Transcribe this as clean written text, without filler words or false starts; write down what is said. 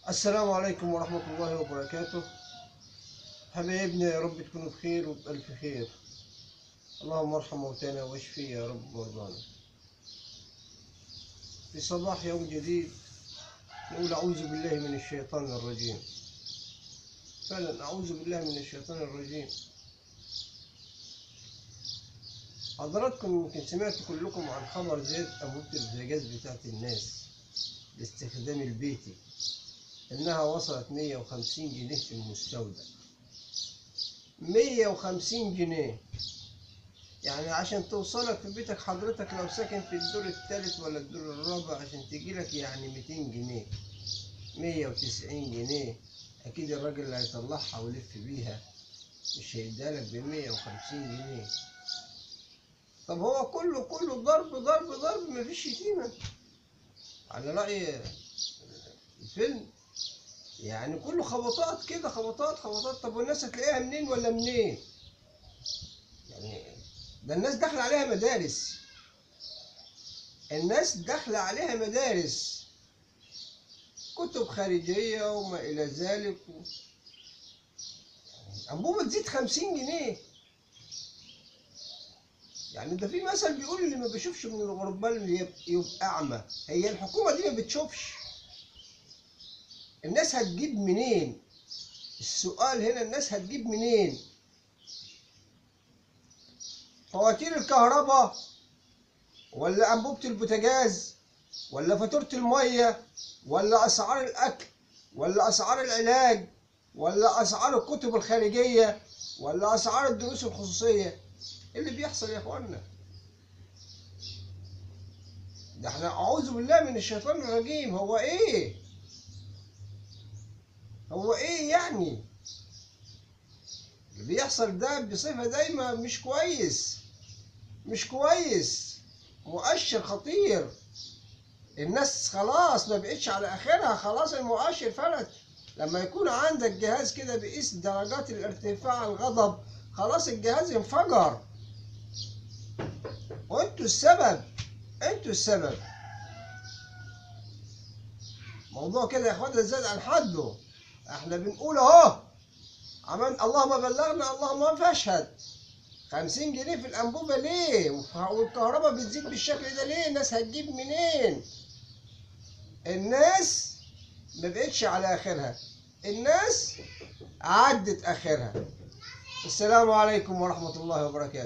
السلام عليكم ورحمة الله وبركاته. حبايبنا يا رب تكونوا بخير وبألف خير. اللهم ارحم موتانا واشفي يا رب مرضانا. في صباح يوم جديد نقول أعوذ بالله من الشيطان الرجيم. فعلا أعوذ بالله من الشيطان الرجيم. حضراتكم يمكن سمعتوا كلكم عن خبر زيادة أنبوبة البوتاجاز بتاعت الناس لاستخدام البيتي، إنها وصلت 150 جنيه في المستودع. 150 جنيه يعني عشان توصلك في بيتك حضرتك لو ساكن في الدور الثالث ولا الدور الرابع عشان تجيلك يعني 200 جنيه 190 جنيه. أكيد الراجل اللي هيطلعها ويلف بيها مش هيديها لك ب 150 جنيه. طب هو كله ضرب ضرب ضرب، مفيش شتيمة على رأي الفيلم، يعني كله خبطات كده، خبطات خبطات. طب والناس هتلاقيها منين ولا منين؟ يعني ده الناس داخله عليها مدارس، الناس داخله عليها مدارس، كتب خارجية وما إلى ذلك يعني أنبوبة تزيد 50 جنيه. يعني ده في مثل بيقول اللي ما بيشوفش من الغربال يبقى أعمى. هي الحكومة دي ما بتشوفش، الناس هتجيب منين؟ السؤال هنا الناس هتجيب منين؟ فواتير الكهرباء ولا أنبوبة البوتاجاز ولا فاتورة المية ولا أسعار الأكل ولا أسعار العلاج ولا أسعار الكتب الخارجية ولا أسعار الدروس الخصوصية؟ ايه اللي بيحصل يا اخوانا؟ ده احنا اعوذ بالله من الشيطان الرجيم. هو ايه؟ هو ايه يعني؟ اللي بيحصل ده بصفة دايمة مش كويس، مش كويس، مؤشر خطير. الناس خلاص ما بقتش على اخرها، خلاص المؤشر فلت. لما يكون عندك جهاز كده بيقيس درجات الارتفاع الغضب، خلاص الجهاز انفجر. وانتوا السبب، انتوا السبب. موضوع كده يا اخوانا زاد عن حده. احنا بنقول اهو، عمل اللهم بلغنا اللهم فاشهد. 50 جنيه في الانبوبة ليه؟ والكهرباء بتزيد بالشكل ده ليه؟ الناس هتجيب منين؟ الناس ما بقتش على اخرها، الناس عدت اخرها. السلام عليكم ورحمة الله وبركاته.